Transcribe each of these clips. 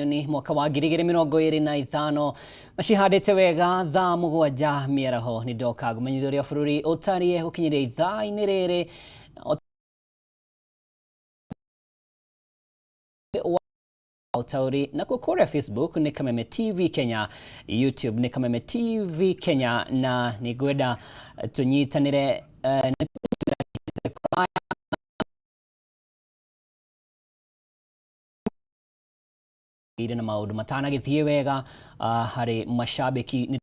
Nyoni mwaka wa 2025 na cihandĩte wega thaa 7 mĩaraho nĩ ndoka ngũmenyithia ũrĩa bũrũri ũtariĩ gũkinyĩria ithaa-inĩ rĩrĩ ũtaũri nakuo kũrĩa Facebook nĩ Kameme TV Kenya, YouTube nĩ Kameme TV Kenya na nĩ ngwenda tũnyitanĩre irĩ na maũndũ matanagĩthiĩ wega harĩ macambĩki nĩ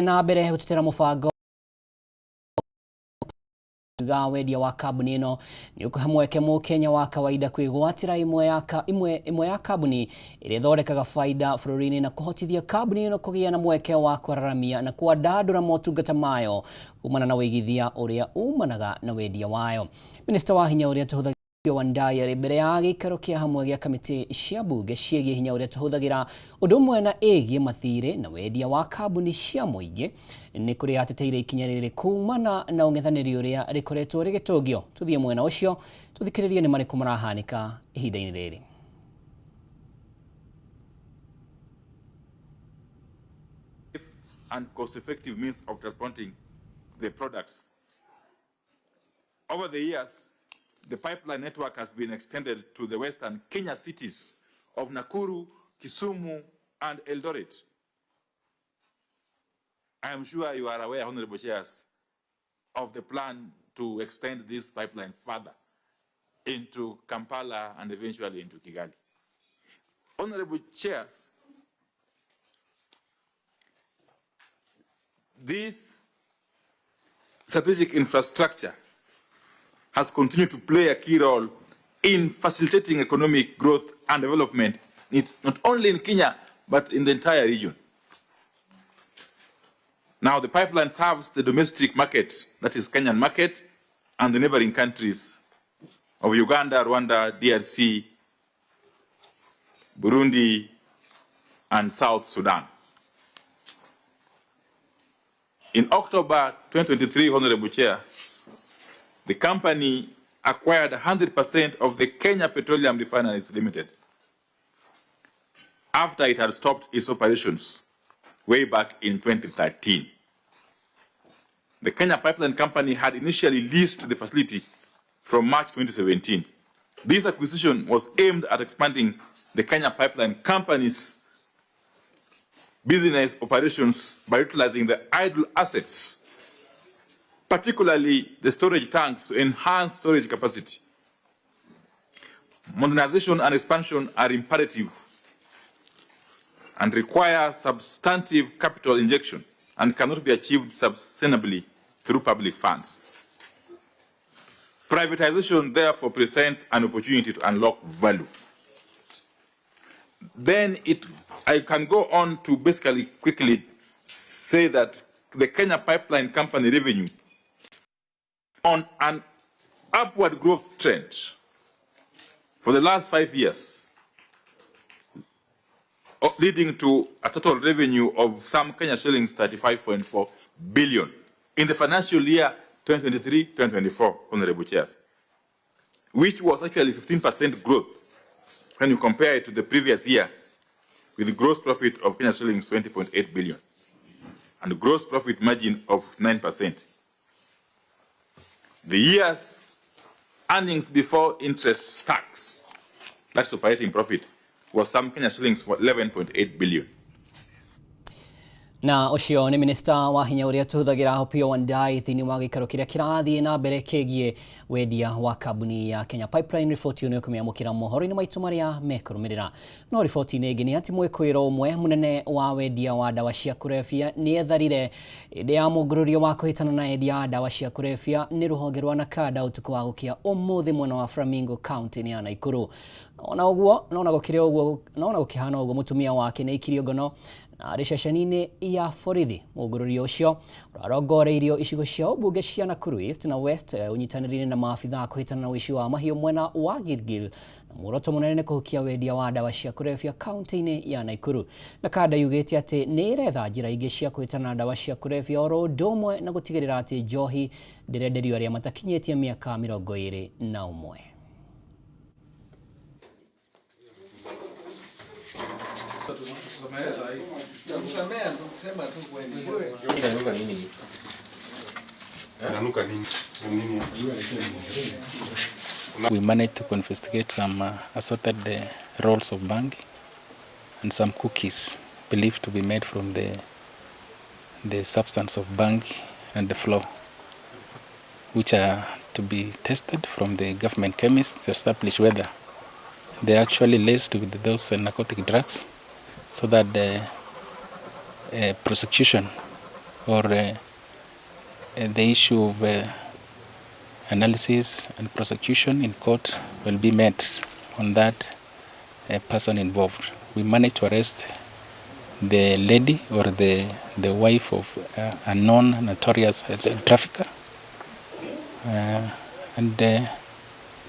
na mbere gũtetera mũbango ga wendia wa kambuni ĩno nĩ ũkũhe mweke mũkenya wa kawaida kwĩgwatĩra ĩmwe ya ka, ĩmwe, ĩmwe ya kambuni ĩrĩa ĩthondekaga baida bũrũri-inĩ na kũhotithia kambuni ĩno kũgĩa na mweke wa kwararamia na kwandandũra motungata mayo kumana na ũigithia ũrĩa umanaga na wendia wayo. Minista wa hinya ũrĩa tũhũthagĩra Wandayi arĩ mbere ya gĩikaro kĩa hamwe gĩa kamĩtĩ cia mbunge ciĩgiĩ hinya ũrĩa tũhũthagĩra ũndũ ũmwe na ĩgiĩ mathirĩ na wendia wa kambuni cia mũingĩ nĩ kũrĩa ateteire ikinya rĩrĩ kumana na ũng'ethanĩri ũrĩa rĩkoretwo rĩgĩtũngio. Tũthiĩ mwena ũcio tũthikĩrĩrie nĩ marĩkũ marahanĩka ihinda-inĩ rĩrĩ. And cost-effective means of transporting the products. Over the years, the pipeline network has been extended to the western Kenya cities of Nakuru, Kisumu, and Eldoret. I am sure you are aware, Honorable Chairs, of the plan to extend this pipeline further into Kampala and eventually into Kigali. Honorable Chairs, this strategic infrastructure has continued to play a key role in facilitating economic growth and development, not only in Kenya, but in the entire region. Now, the pipeline serves the domestic market, that is Kenyan market, and the neighboring countries of Uganda, Rwanda, DRC, Burundi, and South Sudan. In October 2023, Honorable Chair, the company acquired 100% of the Kenya Petroleum Refineries Limited after it had stopped its operations way back in 2013. The Kenya Pipeline Company had initially leased the facility from March 2017. This acquisition was aimed at expanding the Kenya Pipeline Company's business operations by utilizing the idle assets, particularly the storage tanks, to enhance storage capacity. Modernization and expansion are imperative and require substantive capital injection and cannot be achieved sustainably through public funds. Privatization therefore presents an opportunity to unlock value. Then I can go on to basically quickly say that the Kenya Pipeline Company revenue on an upward growth trend for the last 5 years, leading to a total revenue of some Kenya shillings 35.4 billion in the financial year 2023-2024, Honorable Chairs, which was actually 15% growth when you compare it to the previous year, with a gross profit of Kenya shillings 20.8 billion and a gross profit margin of 9%. The year's earnings before interest tax, that's operating profit, was some Kenya shillings 11.8 billion. Na ũcio nĩ minista wa hinya ũrĩa tũhũthagĩra Opiyo Wandayi thĩinĩ wa gĩikaro kĩrĩa kĩrathiĩ na mbere kĩgiĩ wendia wa kambuni ya Kenya Pipeline. Riboti ĩyo nĩ ũkũmĩamũkĩra mohoro-inĩ maitũ marĩa mekũrũmĩrĩra. No riboti-inĩ ĩngĩ nĩ atĩ mwĩkũĩro ũmwe mũnene wa wendia wa ndawa cia kũrebia nĩ etharire hĩndĩ ya mũngũrũrio wa kũhĩtana na endia a ndawa cia kũrebia nĩ rũhonge rwa Nakada ũtukũ wa gũkĩa ũmũthĩ mwena wa Flamingo kaunti-inĩ ya Nakuru. Ona ũguo, no ona gũkĩrĩ ũguo, no ona gũkĩhana ũguo, mũtumia wake nĩ aikirio ngono na arĩ ceceni-inĩ ya borithi. Mũngũrũrio ũcio ũrarongoreirio icigo cia ũmbunge cia Nakuru East na West ũnyitanĩri-inĩ na maabithaa kũhĩtana na ũici wa mahiũ mwena wa Gilgil, na muoroto mũnene nĩ kũhukia wendia wa ndawa cia kũrebia kaunti-inĩ ya Nakuru. Nakada yugĩte atĩ nĩ ĩretha njĩra ingĩ cia kũhĩtana na ndawa cia kũrebia oro ũndũ ũmwe na gũtigĩrĩra atĩ njohi ndĩrenderio arĩa matakinyĩtie mĩaka 21. We managed to confiscate some assorted rolls of bangi and some cookies believed to be made from the substance of bangi and the flour, which are to be tested from the government chemists to establish whether they are actually laced with those narcotic drugs, so that the prosecution or the issue of analysis and prosecution in court will be met on that person involved. We managed to arrest the lady or the wife of a known notorious trafficker, and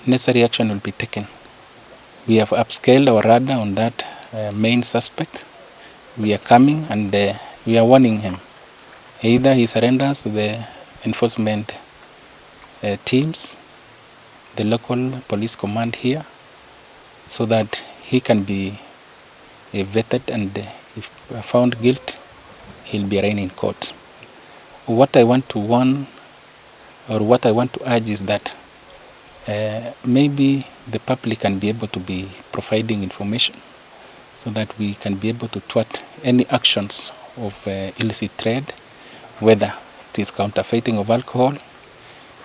necessary action will be taken. We have upscaled our radar on that main suspect. We are coming and we are warning him. Either he surrenders to the enforcement teams, the local police command here, so that he can be vetted, and if found guilt, he'll be arraigned in court. What I want to warn, or what I want to urge, is that maybe the public can be able to be providing information so that we can be able to thwart any actions of illicit trade, whether it is counterfeiting of alcohol,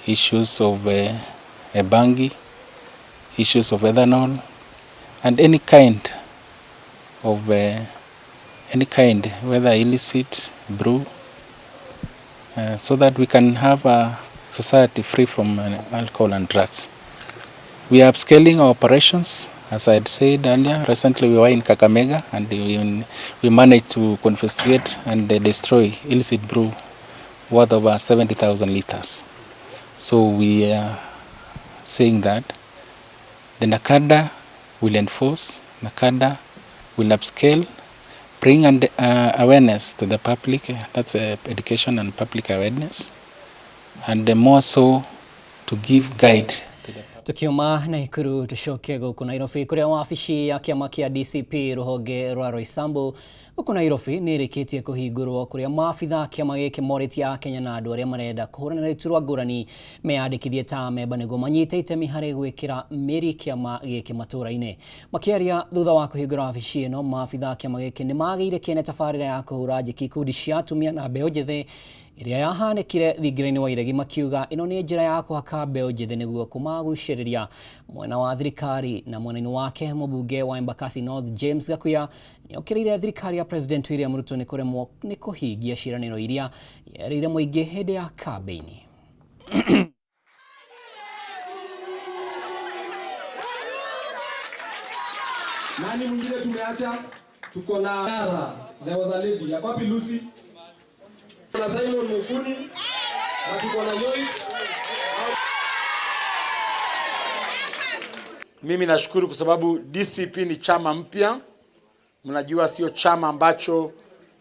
issues of bangi, issues of ethanol, and any kind of whether illicit brew, so that we can have a society free from alcohol and drugs. We are upscaling our operations. As I had said earlier, recently we were in Kakamega and we managed to confiscate and destroy illicit brew worth over 70,000 liters. So we are saying that the NACADA will enforce, NACADA will upscale, bring awareness to the public, that's education and public awareness, and more so to give guide. Tukiuma Naikuru tucoke guku Nairobi kuria wabici ya kiama kia DCP ruhonge rwa Roysambu guku Nairobi ni irikitie kuhingurwo kuria maabitha kiama giki moritie Akenya na andu aria marenda kuhuranira iturwa ngurani meyandikithie ta memba niguo manyite itemi hari gwikira miri kiama giki matura-ini. Makiaria thutha wa kuhingura wabici ino, maabitha kiama giki ni magiire kiene tabarira ya kuhura njeki ikundi cia atumia na mbeu njithi iria yahanĩkire thingira-inĩ wa iregi, makiuga ĩno nĩ njĩra ya kũhaka mbeũ njĩthĩ nĩguo kũmagucĩrĩria mwena wa thirikari. Na mwena-inĩ wake mũmbunge wa Embakasi North James Gakuya nĩokĩrĩire thirikari ya President William Ruto nĩ kũremwo nĩ kũhingia ciĩranĩro iria yerĩire mũingĩ hĩndĩ ya kambĩini. Nani mwingine tumeacha? Tuko na Yara, there was a lady. Yako wapi Lucy? Na Simon Mukuni na tuko na Joyce. Mimi nashukuru kwa sababu DCP ni chama mpya. Mnajua sio chama ambacho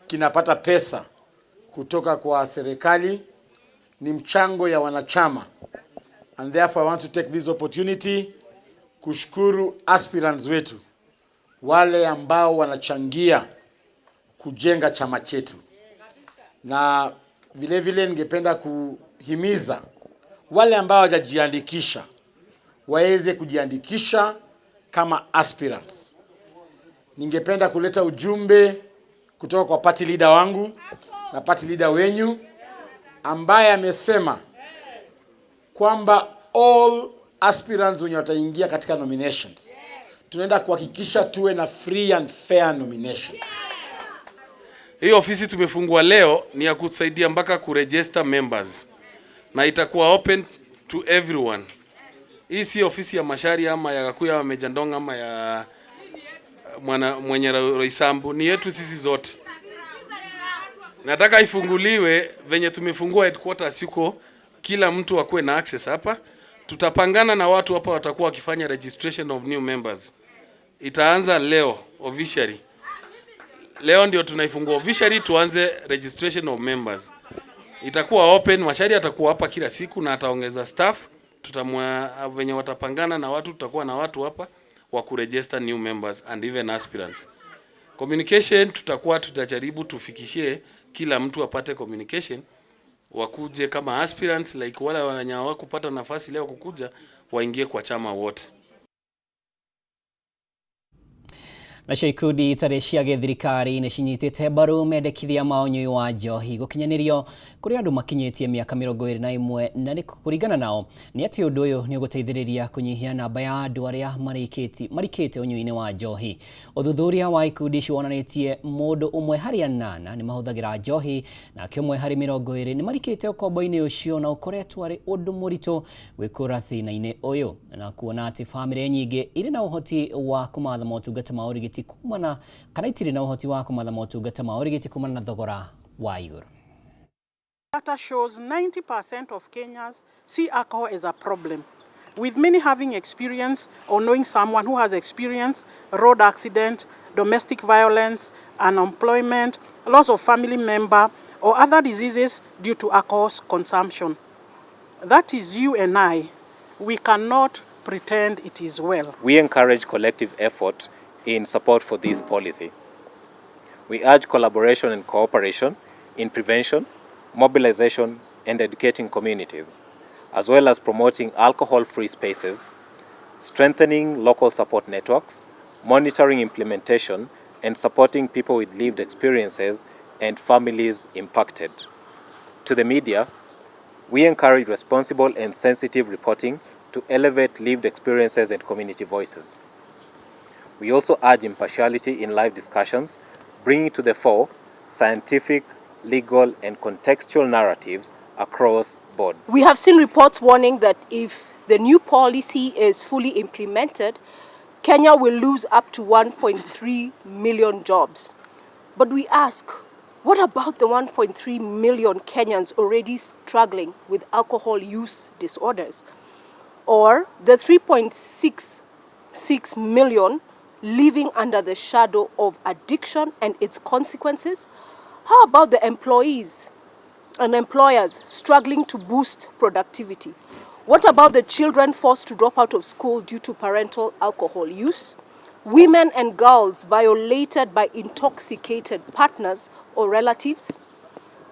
kinapata pesa kutoka kwa serikali, ni mchango ya wanachama. And therefore I want to take this opportunity kushukuru aspirants wetu, wale ambao wanachangia kujenga chama chetu. Na vile vile ningependa kuhimiza wale ambao hawajajiandikisha waweze kujiandikisha kama aspirants. Ningependa kuleta ujumbe kutoka kwa party leader wangu na party leader wenyu, ambaye amesema kwamba all aspirants wenye wataingia katika nominations, tunaenda kuhakikisha tuwe na free and fair nominations. Hii ofisi tumefungua leo ni ya kutusaidia mpaka kuregister members, na itakuwa open to everyone. Hii si ofisi ya Macharia ama ya Gakuya ama Mejandong ama ya mwana mwenye Roysambu, ni yetu sisi zote. Nataka ifunguliwe venye tumefungua headquarters huko, kila mtu akuwe na access hapa. Tutapangana na watu hapa watakuwa wakifanya registration of new members. Itaanza leo officially. Leo ndio tunaifungua officially, tuanze registration of members. Itakuwa open, Macharia atakuwa hapa kila siku na ataongeza staff. Tutamwa venye watapangana na watu, tutakuwa na watu hapa wa kuregister new members and even aspirants. Communication tutakuwa tutajaribu tufikishie kila mtu apate communication, wakuje kama aspirants like wale wenye hawakupata nafasi leo kukuja, waingie kwa chama wote. Nacio ikundi itarĩ cia gĩthirikari nĩ cinyitĩte mbaru mendekithia ma ũnyui wa njohi gũkinyanĩrio kũrĩ andũ makinyĩtie mĩaka 21 na nĩ kũringana nao nĩ atĩ ũndũ ũyũ nĩ ũgũteithĩrĩria kũnyihia namba ya andũ arĩa marikĩte ũnyui-inĩ wa njohi. Ũthuthuria wa ikundi ici wonanĩtie mũndũ ũmwe harĩ 8 nĩ mahũthagĩra njohi nake ũmwe harĩ 20 nĩ marikĩte ũkombo-inĩ ũcio na ũkoretwo arĩ ũndũ mũritũ gwĩkũra thĩna-inĩ ũyũ na kuona atĩ bamĩrĩ nyingĩ irĩ na ũhoti wa kũmatha motungata ma ũrigiti kumana kana itirĩ na ũhoti wa kũmatha motungata ma ũrigiti kumana na thogora wa igũrũ. Data shows 90% of Kenyans see alcohol as a problem, with many having experience or knowing someone who has experienced road accident, domestic violence, unemployment, loss of family member, or other diseases due to alcohol consumption. That is you and I. We cannot pretend it is well. We encourage collective effort in support for this policy. We urge collaboration and cooperation in prevention, mobilization, and educating communities, as well as promoting alcohol-free spaces, strengthening local support networks, monitoring implementation, and supporting people with lived experiences and families impacted. To the media, we encourage responsible and sensitive reporting to elevate lived experiences and community voices. We also urge impartiality in live discussions, bringing to the fore scientific, legal, and contextual narratives across board. We have seen reports warning that if the new policy is fully implemented, Kenya will lose up to 1.3 million jobs. But we ask, what about the 1.3 million Kenyans already struggling with alcohol use disorders? Or the 3.66 million living under the shadow of addiction and its consequences? How about the employees and employers struggling to boost productivity? What about the children forced to drop out of school due to parental alcohol use? Women and girls violated by intoxicated partners or relatives?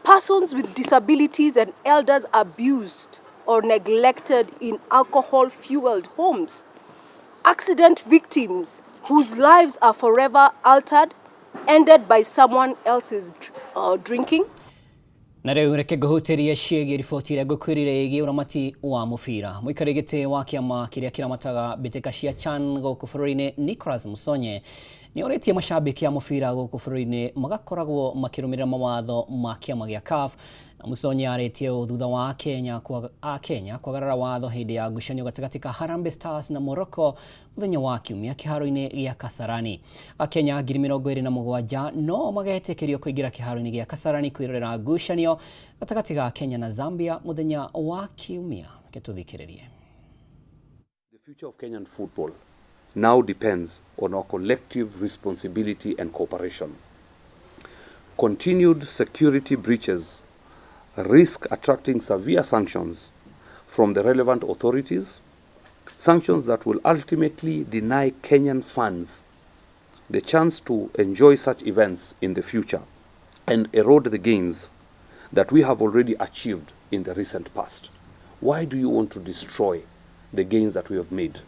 Persons with disabilities and elders abused or neglected in alcohol-fueled homes? Accident victims whose lives are forever altered, ended by someone else's drinking? Na rĩu reke ngũhutĩrie ciĩgiĩ riboti ĩrĩa ngũkwĩrire ĩgiĩ ũramati wa mũbira. Mũikarĩri gĩtĩ wa kĩama kĩrĩa kĩramataga mbĩtĩka cia CHAN gũkũ bũrũri-inĩ Nicholas Musonye nĩ orĩtie macambĩki a mũbira gũkũ bũrũri-inĩ magakoragwo makĩrũmĩrĩra mawatho ma kĩama gĩa CAF. Na Musonye arĩtie ũũ thutha wa Kenya kwagarara watho hĩndĩ ya ngucanio gatagatĩ ka Harambee Stars na Morocco mũthenya wa Kiumia kĩharo-inĩ gĩa Kasarani. Akenya 27,000 no magetĩkĩrio kũingĩra kĩharo-inĩ gĩa Kasarani kwĩrorera ngucanio gatagatĩ ga Kenya na Zambia mũthenya wa Kiumia. Reke tũthikĩrĩrie. The future of Kenyan football now depends on our collective responsibility and cooperation. Continued security breaches risk attracting severe sanctions from the relevant authorities, sanctions that will ultimately deny Kenyan fans the chance to enjoy such events in the future and erode the gains that we have already achieved in the recent past. Why do you want to destroy the gains that we have made?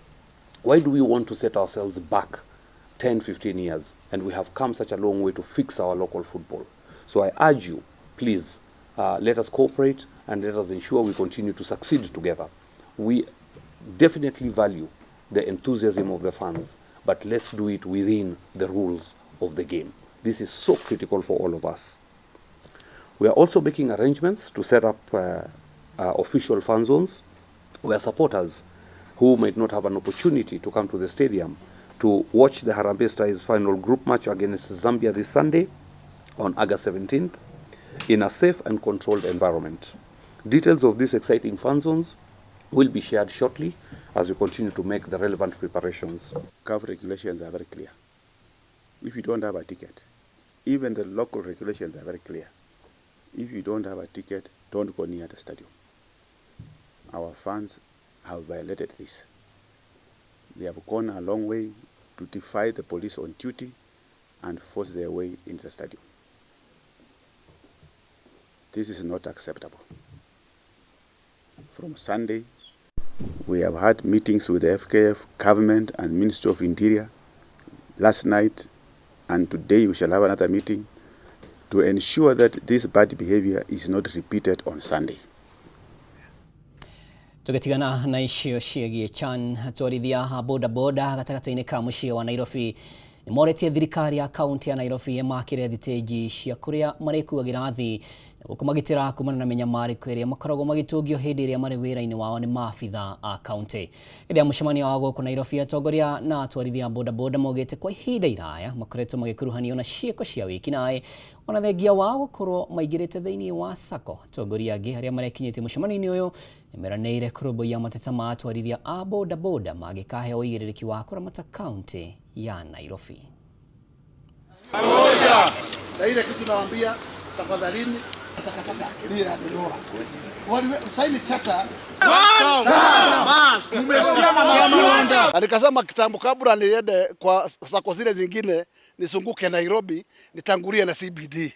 Why do we want to set ourselves back 10, 15 years? And we have come such a long way to fix our local football. So I urge you, please, let us cooperate and let us ensure we continue to succeed together. We definitely value the enthusiasm of the fans, but let's do it within the rules of the game. This is so critical for all of us. We are also making arrangements to set up official fan zones where supporters who might not have an opportunity to come to the stadium to watch the Harambee Stars final group match against Zambia this Sunday on August 17th in a safe and controlled environment. Details of these exciting fan zones will be shared shortly as we continue to make the relevant preparations. CAF regulations are very clear. If you don't have a ticket, even the local regulations are very clear. If you don't have a ticket, don't go near the stadium. Our fans have violated this. They have gone a long way to defy the police on duty and force their way into the stadium. This is not acceptable. From Sunday, we have had meetings with the FKF, government and Ministry of Interior last night, and today we shall have another meeting to ensure that this bad behavior is not repeated on Sunday. Tũgĩtigana na icio ciĩgiĩ CHAN, atwarithia a bodaboda gatagatĩ-inĩ ka mũciĩ wa Nairobi nĩ moretie thirikari ya kaunti ya Nairobi ĩmakĩre thitĩnji cia kũrĩa marĩkuagĩra athii nĩguo kũmagitĩra kumana na mĩnyamarĩko ĩrĩa makoragwo magĩtũngio hĩndĩ ĩrĩa marĩ wĩra-inĩ wao nĩ maabitha a kaunti. Hĩndĩ ya mũcemanio wa gũkũ Nairobi, atongoria na atwarithia a bodaboda maugĩte kwa ihinda iraya makoretwo magĩkuruhanio na ciĩko cia wĩkinaĩ ona thengia wao gũkorwo maingĩrĩte thĩinĩ wa SACCO. Atongoria angĩ arĩa marekinyĩtie mũcemanio-inĩ ũyũ nĩmeranĩire kũrũmbũiya mateta ma atwarithia a bodaboda mangĩkaheo ũigĩrĩrĩki wa kũramata kaunti ya Nairobi. Na ile kitu nawaambia, tafadhalini, takataka lile ya Dodora saini chata. Na nikasema kitambo kabla niende kwa SACCO zile zingine nisunguke Nairobi, nitangulie na CBD.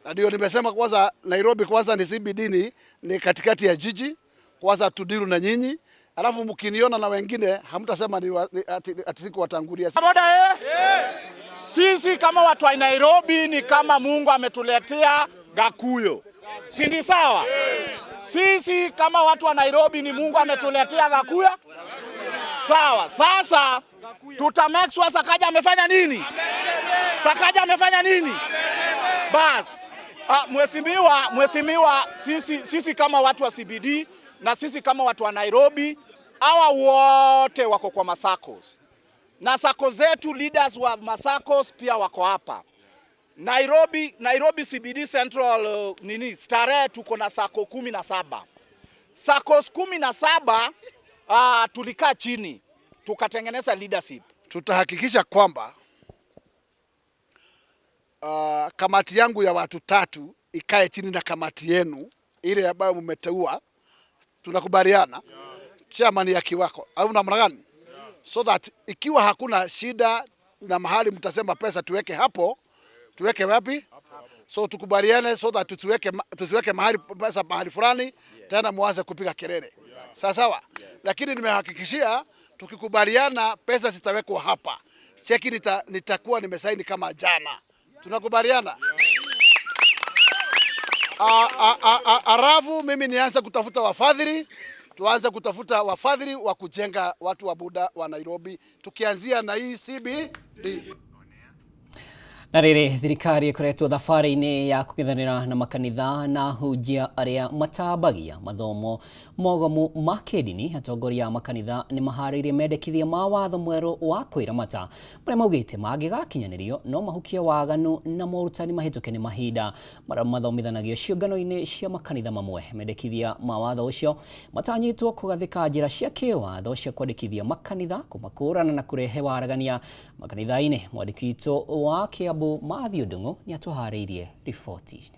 Na ndio nimesema kwanza Nairobi kwanza ni CBD, ni katikati ya jiji kwanza tudiru na nyinyi, alafu mkiniona na wengine hamtasema ni, ni, ati, ati sikuwatangulia. Boda, eh? Sisi kama watu wa Nairobi ni kama Mungu ametuletea Gakuyo, si ndi sawa? Sisi kama watu wa Nairobi ni Mungu ametuletea Gakuya, sawa. Sasa tuta make sure Sakaja amefanya nini? Sakaja amefanya nini? Bas. Ah, mheshimiwa, sisi kama watu wa CBD na sisi kama watu wa Nairobi, hawa wote wako kwa maSACCOs na SACCO zetu, leaders wa maSACCOs pia wako hapa Nairobi. Nairobi CBD Central, nini, Starehe, tuko na SACCO 17. SACCOs 17, tulikaa chini tukatengeneza leadership. Tutahakikisha kwamba kamati yangu ya watu tatu ikae chini na kamati yenu ile ambayo mmeteua, tunakubaliana, chairman ya kiwako au namna gani? So that ikiwa hakuna shida na mahali mtasema pesa tuweke hapo, tuweke wapi? So tukubaliane so that tusiweke mahali pesa mahali fulani tena muanze kupiga kelele. Sawa sawa. Lakini nimehakikishia tukikubaliana pesa zitawekwa hapa. Cheki nitakuwa nimesaini kama jana. Tunakubaliana? Alafu mimi nianze kutafuta wafadhili, tuanze kutafuta wafadhili wa kujenga watu wa boda wa Nairobi, tukianzia na hii CBD. Na rĩrĩ, thirikari ĩkoretwo thabarĩ-inĩ ya kũng'ethanĩra na makanitha na hunjia arĩa matambagia mathomo mogomu ma kĩndini. Atongoria a makanitha nĩ maharĩirie mendekithia ma watho mwerũ wa kwĩramata marĩa maugĩte mangĩgakinyanĩrio no mahukie waganu na morutani mahĩtũke nĩ mahinda marĩa mathomithanagio ciũngano-inĩ cia makanitha mamwe. Mendekithia ma watho ũcio matanyĩtwo kũgathĩka njĩra cia kĩwatho cia kwandĩkithia makanitha, kũmakũrana na kũrehe waragania makanitha-inĩ. Mwandĩki witũ wa Kiambu Mathew Ndung'u nĩ atũharĩirie riboti.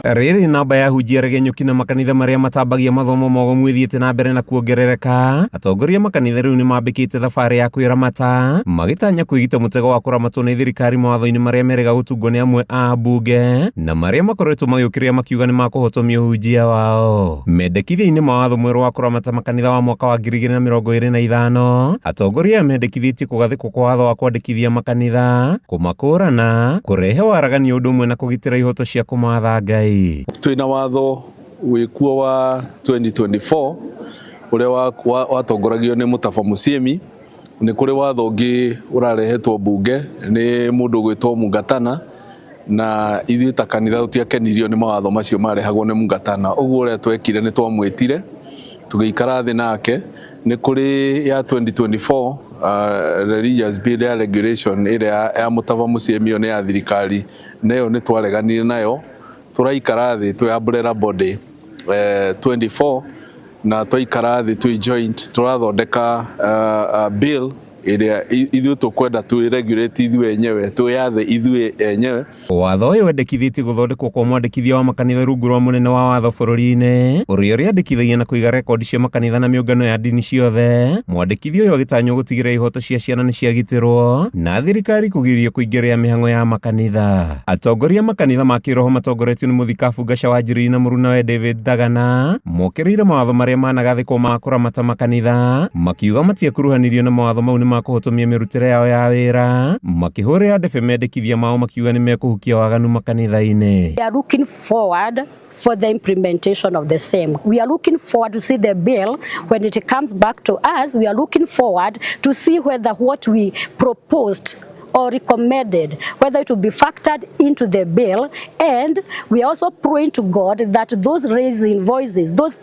Rĩrĩ namba ya hunjia regenyũki na makanitha marĩa matambagia mathomo mogomu ĩthiĩte na mbere na kuongerereka. Atongoria makanitha rĩu nĩ mambĩkĩte thabarĩ ya kwĩramata, magĩtanya kwĩgita mũtego wa kũramatwo nĩ thirikari mawatho-inĩ marĩa merĩga gũtungwo nĩ amwe a mbunge na marĩa makoretwo magĩũkĩrĩra makiuga nĩ makũhotomia ũhunjia wao. Mendekithia-inĩ ma watho mwerũ wa kũramata makanitha wa mwaka wa 2025, atongoria aya mendekithĩtie kũgathĩkwo kwa watho wa kwandĩkithia makanitha, kũmakũrana, kũrehe waragania ũndũ ũmwe na kũgitĩra ihoto cia kũmatha Ngai. Twina watho wikuo wa 2024 uria watongoragio ni Mutafa Musyimi. Ni kuri watho ungi urarehetwo bunge ni mundu ugwitwo Mungatana, na ithuĩ ta kanitha tũtiakenirio nĩ mawatho macio marehagwo nĩ Mungatana. Ũguo ũrĩa twekire nĩ twamwĩtire tũgĩikara thĩ nake. Nĩ kũrĩ ya 2024 religious bill ya regulation ĩrĩa ya Mutava Musyimi, ĩyo nĩ ya thirikari, nayo nĩ twareganire nayo. Tũraikara thĩ twĩ umbrella body 24, na twaikara thĩ twĩ joint tũrathondeka bill. Ĩrĩa ithuĩ tũkwenda twĩ regulate ithuĩ enyewe, twĩyathe ithuĩ enyewe. Watho ũyũ wendekithĩtie gũthondekwo kwa mwandĩkithia wa makanitha rungu rwa mũnene wa watho bũrũri-inĩ, ũrĩa ũrĩandĩkithagia na kũiga rekondi cia makanitha na mĩũngano ya ndini ciothe. Mwandĩkithia ũyũ agĩtanywo gũtigĩrĩra ihoto cia ciana nĩ ciagitĩrwo na thirikari kũgirio kũingĩrĩra mĩhang'o ya makanitha. Atongoria a makanitha ma kĩroho matongoretio nĩ Mũthikabu Ngaca wa Njiriri na mũrunawe David Thagana mokĩrĩire mawatho marĩa managathĩkwo ma kũramata makanitha, makiuga matiakuruhanirio na mawatho mau nĩ makũhotomia mĩrutĩre yao ya wĩra, makĩhũrĩra ndebe mendekithia mao makiuga nĩ mekũhukia waganu makanitha-inĩ. We are looking forward for the implementation of the same. We are looking forward to see the bill when it comes back to us. We are looking forward to see whether what we proposed or recommended, whether it will be factored into the bill. And we are also praying to God that those raising voices, those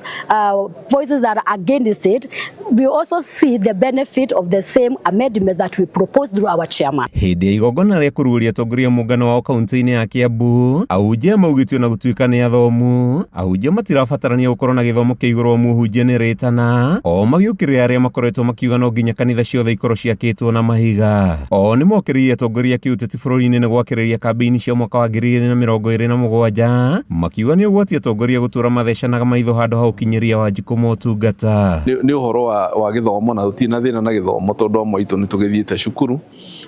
voices that are against it, we also see the benefit of the same amendment that we proposed through our chairman. Hĩndĩ ya igongona rĩa kũrugũria atongoria mũngano wao kaunti-inĩ ya Kiambu, ahunjia maugĩtio na gũtuĩka nĩ athomu, ahunjia matirabatarania gũkorwo na gĩthomo kĩa igũrũ amu ũhunjia nĩ rĩtana, o magĩũkĩrĩra arĩa makoretwo makiuga no nginya kanitha ciothe ikorwo ciakĩtwo na mahiga. O nĩ mokĩrĩire atongoria a kĩũteti bũrũri-inĩ nĩ gwakĩrĩria kambĩini cia mwaka wa 2027, makiuga nĩ ũgwati atongoria gũtũra mathecanaga maitho handũ ha ũkinyĩria Wanjikũ motungata. Nĩ ũhoro wa gĩthomo na tũtirĩ na thĩna na gĩthomo tondũ amwe aitũ nĩ tũgĩthiĩte cukuru,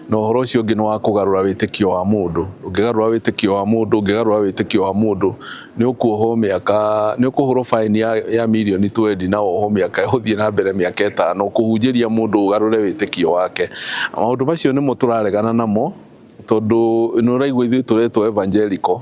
na ũhoro ũcio ũngĩ nĩ wa kũgarũra wĩtĩkio wa mũndũ. Ũngĩgarũra wĩtĩkio wa mũndũ, ũngĩgarũra wĩtĩkio wa mũndũ nĩ ũkuohwo mĩaka, nĩ ũkũhũrwo baĩni ya mirioni twendi na wohwo mĩaka ũthiĩ na mbere mĩaka ĩtano kũhunjĩria mũndũ ũgarũre wĩtĩkio wake. Maũndũ macio nĩmo tũraregana namo tondũ nĩ ũraigua ithuĩ tũretwo evangelical.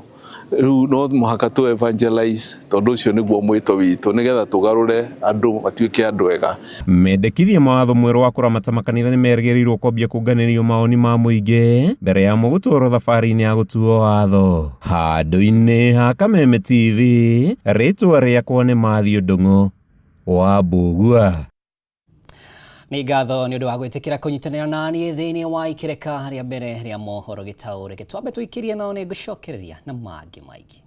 Rĩu no mũhaka tũ evangelize tondũ ũcio nĩguo mwĩto witũ nĩgetha tũgarũre andũ matuĩke andũ ega. Mendekithia ma watho mwerũ wa kũramata makanitha nĩ merĩgĩrĩirwo kwambia kũnganĩrio mawoni ma mũingĩ mbere yamo gũtwarwo thabarĩ-inĩ ya gũtuo watho. Handũ-inĩ ha Kameme TV, rĩtwa rĩakwa nĩ Matthew Ndung'u wa Mbũgua. Nĩ ngatho nĩ ũndũ wa gwĩtĩkĩra kũnyitanĩra na niĩ thĩinĩ wa ikereka rĩa mbere rĩa mohoro gĩtaũ. Reke twambe tũikĩrie nao nĩ ngũcokereria na mangĩ maingĩ.